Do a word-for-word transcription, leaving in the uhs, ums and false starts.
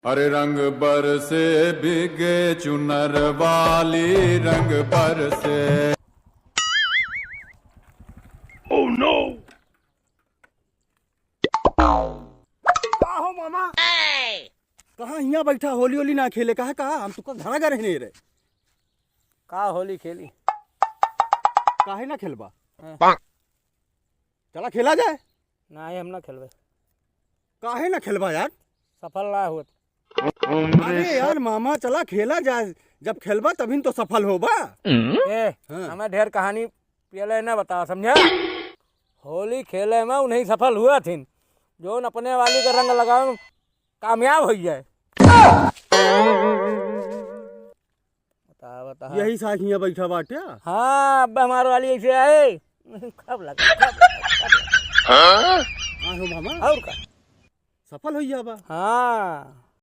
अरे रंग बरसे भीगे चुनर वाली, रंग बरसे। Oh no! का हो मामा? कहाँ हियाँ बैठा, होली होली ना खेले, कहाँ, कहाँ? हम तो कल धरा गए रहने रे। का होली खेली? काहे ना खेलबा? हाँ। चला खेला जाए। नाही, हम ना खेलबे। काहे ना खेलबा यार? सफल ना होत। अरे यार मामा, चला खेला जाए, जब खेलबा तभी न तो सफल होबा। ए, हाँ। हमें ढेर कहानी पियले ना बतावा, समझा? होली खेले में उन्हीं सफल हुआ थिन, जोन अपने वाली का रंग लगावे में कामयाब हो जाए। बता, बता। यही साथ हियाँ बैठा बाटे। हाँ, अब हमारे वाली ऐसे आए। कब लगा, कब लगा, कब लगा? हाँ हो मामा। और का? सफल हो जाबा। हाँ।